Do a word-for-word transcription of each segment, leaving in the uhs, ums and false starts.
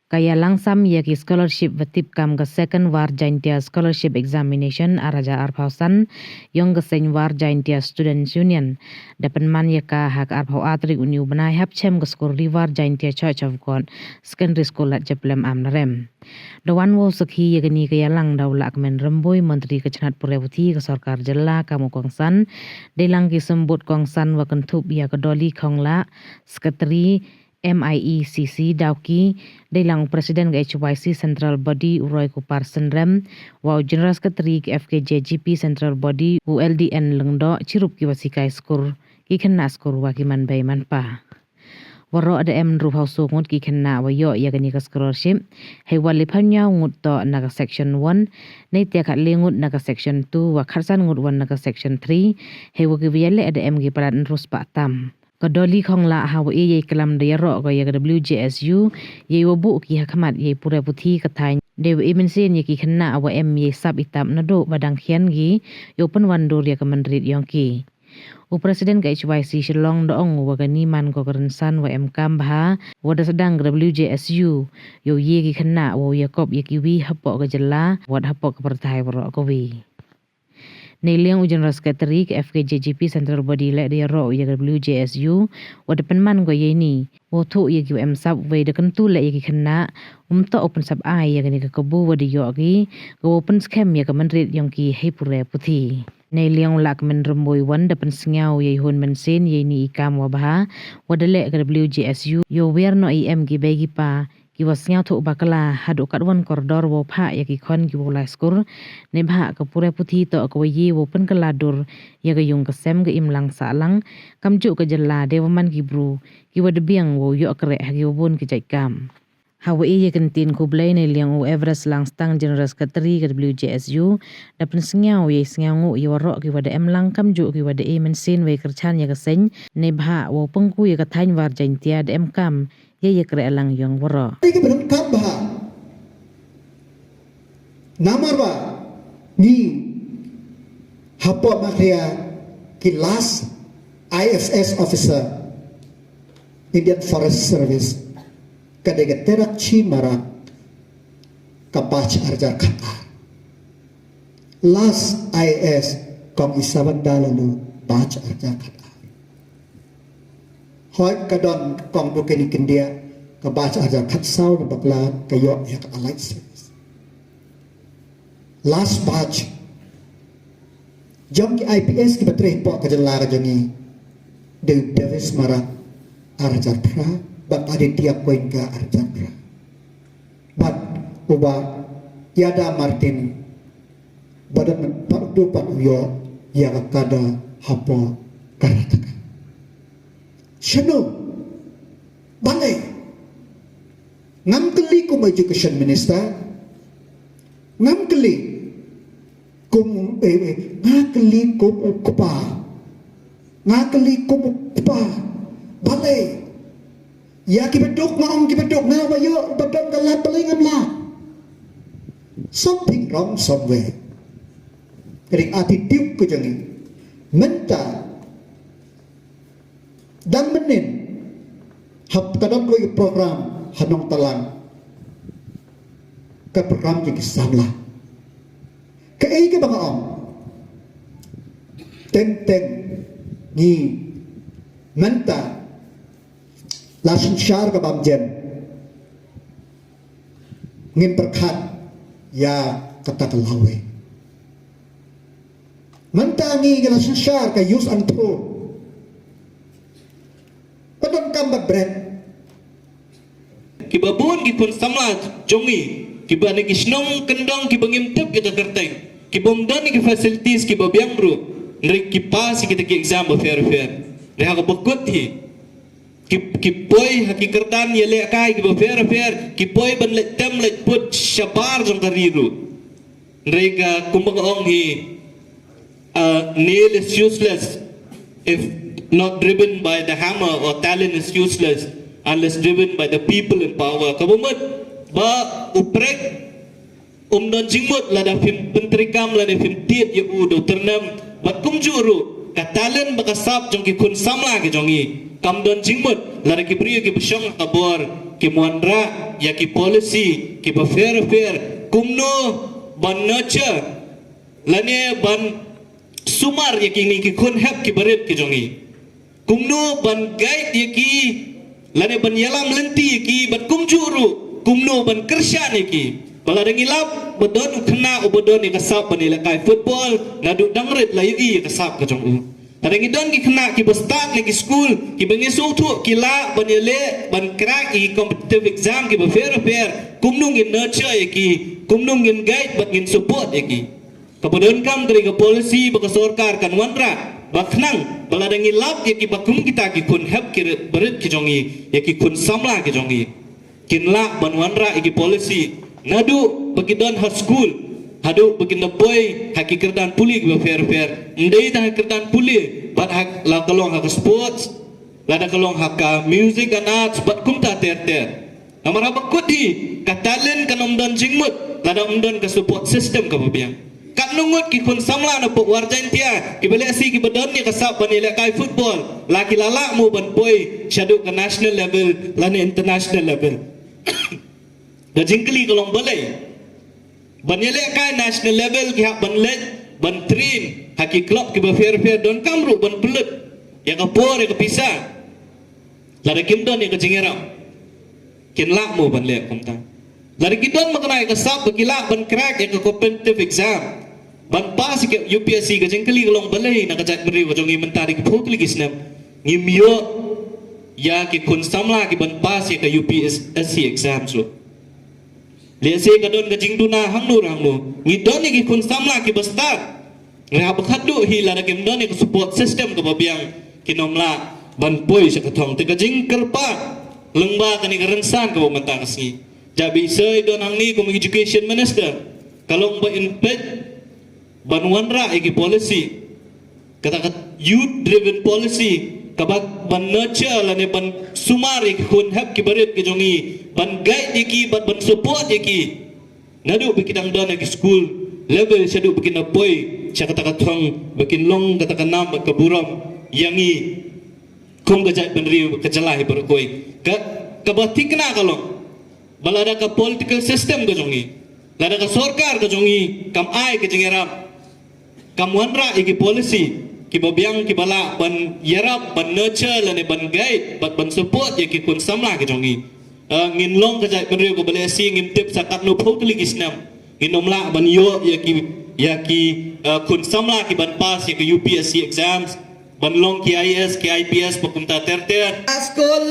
Ka ïalang sam ïa ki scholarship ba tip kam ka Second War Jaintia Scholarship Examination ar hajar arphew san yong ka seng War Jaintia Students Union da pynman ïa ka ha ka arphew ar tarik une u bnai hapdeng ka skur Ri War Jaintia Church of God Secondary School Ladjaplem Amlarem. Da wan wow sakhi ïa kane ka ïalang da u Lahkmen Rymbui, Montri ka tnat pule puthi ka sorkar jylla, kam u kongsan dei lang ki symbud kongsan wa kynthup ïa ka Dolly Khonglah, Secretary M I E C C Dawki, dei lang u President ka H Y C Central Body u Roy Kupar Synrem, wa u General Secretary ka F K J G P Central Body u L D N Lyngdoh, chirup ki wa sikai skur, ki khynnah skur wa ki man bei man pa. Waroh da em hynriewphew saw ngut ki khynnah wa ïoh ïa kane ka scholarship, hei wa laiphew hynñiew ngut toh na ka section one, neitæ khatlai ngut na ka section two, wa khatsan ngut wan na ka section three, hei wa ki wa ïaleh da em ki palat hynriewspah tam. Ka Dolly Khonglah ha wa i ïa i klam da ïaroh ka ïa ka W J S U, ïa i wa buh ki ha khmat ïa i pule puthi ka thaiñ, dei wa i mynsiem ïa ki khynnah wa em ïa i sap i tap naduh ba dang khian ki, ïa u pynwandur ïa ka mynried yong ki. U President ka H Y C Shillong da ong wa kani man ko ka rynsan wa em kam bha, wa da sdang ka W J S U, ïa u ïa ki khynnah wa u ïa kop ïa ki wi hapoh ka jylla, wat hapoh ka pyrthai waroh ka wi. Nei liang u General Secretary ka F K J G P Central Body leh da ïaroh ïa ka W J S U, wa da pynman ko ïa ini, wa u thuh ïa ki wa em sap wei da kyntu leh ïa ki khynnah, um toh u pynsap ai ïa kani ka kabu wa da ïoh ki, ka wa u pynskhem ïa ka mynried yong ki hei pule puthi. Nei liang u Lahkmen Rymbui wan da pynsngew ïa i hun mynsiem ïa ini i kam wa bha, wa da leh ka W J S U, ïa u wer noh i em ki bei ki pa, ki wa sngewthuh bakla, haduh katwan kordor wa u phah ïa ki khon ki wa u lai skur, neibhah ka pule puthi toh ka wa ïa wa u pynkylla dur, ïa ka yung ka sem ka imlang sahlang, kamjuh ka jylla dei wa man ki bru, ki wa da biang wa u ïoh kreh ha ki wa bun ki jait kam. Ha wa i ïa kyntien khublei nei liang u Everest Langstang General Secretary ka W J S U, da pynsngew ïa i sngewnguh ïa waroh ki wa da em lang kamjuh ki wa da i mynsiem wei kyrchan ïa ka seng, neibhah wa u pynku ïa ka thaiñ War Jaintia da em kam, ïa ïa kreh lang yong waroh. Ai ka bynta kam bha. Namar ba ngi hapoh Meghalaya ki last I F S officer Indian Forest Service ka dei ka Terakchi Marak ka batch ar hajar khat ar. Last I A S Kong Isabanda Laloo batch ar hajar khat ar. Hooid ka don Kong Dukeni Kyndiah ka batch ar hajar khat saw na bakla ka ïoh ïa ka allied service. Last batch jong ki I P S ki ba trei hapoh ka jylla ka jong ngi dei u Davis Marak ar hajar phra bad Aditya Goenka ar hajar phra. Bad u Bah Yada Martin ba da mynta pat u ïoh ïa ka kada hapoh Karnataka. Shano? Balei? Ngam kylli kum Education Minister. Ngam kylli kum, eh, eh, nga kylli kum u kpa. Nga kylli kum u kpa. Balei? Ïa ki ba duk nga ong ki ba duk, nga wa ïoh ba don ka lad, balei ngam lah? Something wrong somewhere. Ka dei attitude ka jong ngi. Mynta dang mynnin hap ka don kawei ka program ha Nongtalang, ka program jong ki samla. Kaei kaba nga ong? Teng teng ngi mynta la synshar ka bam jem, ngim pyrkhat ïa kata ka lawei. Mynta ngi ngi la synshar ka use and throw. Ka donkam bad bret. Kiba bun ki khun samla jong ngi kiba na ki shnong kyndong kiba ngim tip ïa ka kyrteng, kiba ym don ïa ki facilities kiba biang ruh, hynrei ki pass ïa kita ki exam bapher bapher. Hynrei ha kaba kut hi, ki, ki poi ha ki kyrdan ïalehkai kiba pher pher, ki poi ban leit tem leit put shabar jong ka ri ruh. Hynrei ka kumba nga ong hi, uh, nail is useless if not driven by the hammer, or talent is useless unless driven by the people in power. Kaba mut ba u prek um don jingmut lada phim pyntreikam lane phim tied ïa u da u tyrnem. Bad kumjuh ruh ka talent bad ka sap jong ki khun samla ki jong ngi kam don jingmut lada ki briew kiba shong ha ka bor Kim wanrah ïa ki policy kiba pher pher kumno ban nurture lane ban sumar ïa kine ki khun hep kiba rit ki jong ngi. Kumno ban guide ïa ki lane ban ïalam lynti ïa ki bad kumjuh ruh kumno ban kyrshan ïa ki. Ba lada ngi lap ba don u khynnah uba don ïa ka sap ban ïalehkai football, naduh dang rit la ïohi ïa ka sap ka jong u. Lada ngi don ki khynnah kiba stad na ki skul kiba ngi sngewthuh ki lah ban ïaleh ban crack ïa ki competitive exam kiba pher pher, kumno ngin nurture ïa ki, kumno ngin guide bad ngin support ïa ki. Kaba donkam ka dei ka policy ba ka sorkar kan wanrah ba khnang ba lada ngi lap ïa kiba kum kita ki khun hep ki rit, ba rit ki jong ngi, ïa ki khun samla ki jong ngi, kin lah ban wanrah ïa ki policy naduh ba ki don ha skul haduh ba kin da poi ha ki kyrdan pule kiba pher pher. Ym dei tang ha kyrdan pule, bad ha, la ka long ha ka sports, lada ka long ha ka music and arts bad kumta ter ter. Namar haba kut hi, ka talent kan ym don jingmut lada ym don ka support system kaba biang. Katno ngut ki khun samla na pdeng War Jaintia kiba lehse kiba don ïa ka sap ban ïalehkai football, la ki la lah mo ban poi shaduh ka national level lane international level. Ka jingkylli ka long balei ban ïalehkai national level ki hap ban leit ban train ha ki club kiba pher pher, donkam ruh ban pynlut ïa ka por ïa ka pisa. Lada kim don ïa ka jingïarap, kin lah mo ban leh kumta? Lada ki don ma kane ka sap ba ki lah ban crack ïa ka competitive exam, ban pass ïa ka U P S C, ka jingkylli ka long balei na ka jaitbynriew ka jong ngi mynta da ki phew tylli ki snem ngim ïoh ïa ki khun samla ki ban pass ïa ka U P S C exam ruh? Lehse ka don ka jingduna hangno hangno. Ngi don ïa ki khun samla kiba stad. Nga hap ba khatduh hi lada kim don ïa ka support system kaba biang, kin ym lah ban poi sha ka thong. Te ka jingkyrpad lyngba kane ka rynsan kaba mynta ka sngi, jabisei don hangne kum education minister, ka long ba in peit ban wanrah ïa ki policy, kata ka youth driven policy, kaba ban nurture lane ban sumar ïa ki khun hep kiba rit ki jong ngi, ban guide ïa ki bad ban support ïa ki. Naduh ba ki dang don ha ki skul level shaduh ba kin da poi sha kata ka thong ba kin long kata ka nam bad ka burom ïa ngi kum ka jaitbynriew ka jylla hi baroh kawei. Ka, kaba thikna ka long ba lada ka political system ka jong ngi, lada ka sorkar ka jong ngi kam ai ka jingïarap, kam wanrah ïa ki policy kiba biang kiba lah ban ïarap, ban nurture lane ban guide bad ban support ïa ki khun samla ki jong ngi, eh, ngin long ka jaitbynriew kaba lehse ngim tip sa katno phew tylli ki snem ngin ym lah ban ïoh ïa ki, ïa ki, eh, khun samla ki ban pass ïa ki U P S C exams, ban long ki I A S, ki I P S, bad kumta ter ter. Skul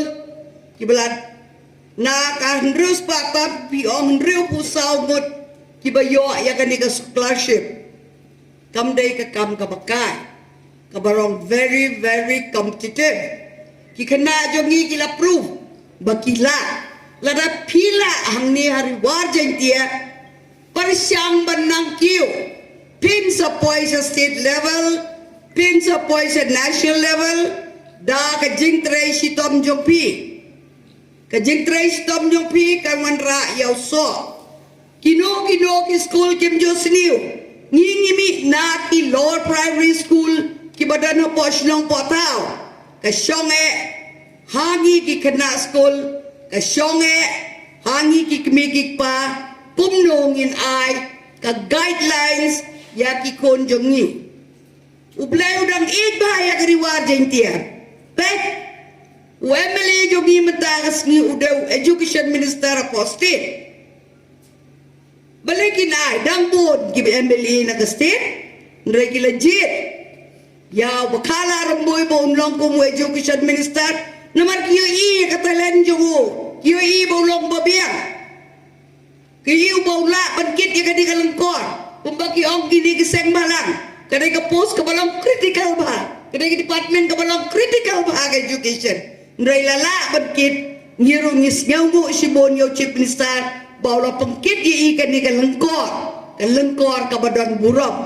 kiba la na ka hynriew spah tam, phi ong hynriewphew saw ngut kiba ïoh ïa kane ka scholarship. Kam dei ka kam kaba kai, kaba long very very competitive. Ki khynnah jong ngi ki la prove ba ki lah. Lada phi lah hangne ha Ri War Jaiñtia, pyrshang ban nang kiew, phin sa poi sha state level, phin sa poi sha national level da ka jingtrei shitom jong phi. Ka jingtrei shitom jong phi kan wanrah ïa u soh. Kino kino ki skul kim ju sniew. Ngi ngi mih na ki lower primary school kiba don hapoh shnong poh thaw. Ka shong eh ha ngi ki khynnah skul, ka shong eh ha ngi ki kmie ki kpa, kumno ngin ai ka guidelines ïa ki khun jong ngi. U Blei u dang ïeit bha ïa ka Ri War Jaiñtia. Peit, u M L A jong ngi mynta ka sngi u dei u education minister hapoh state. Balei kin ai, dang bun ki M L A na ka state, hynrei ki la jied ïa u Bakhala Rymbui ba un long kum u education minister. Namar ki ïohi ïa ka talent jong u, ki ïohi ba u long ba biang. Ki ïohi ba u lah ban kit ïa kane ka lyngkor. Kumba ki ong kine ki seng bhalang, ka dei ka post kaba long critical bha, ka dei ka department kaba long critical bha ka education. Hynrei la lah ban kit. Ngi ruh ngi sngewnguh shibun ïa u Chief Minister ba u la pynkit ïa i kane ka lyngkor, ka lyngkor kaba don burom.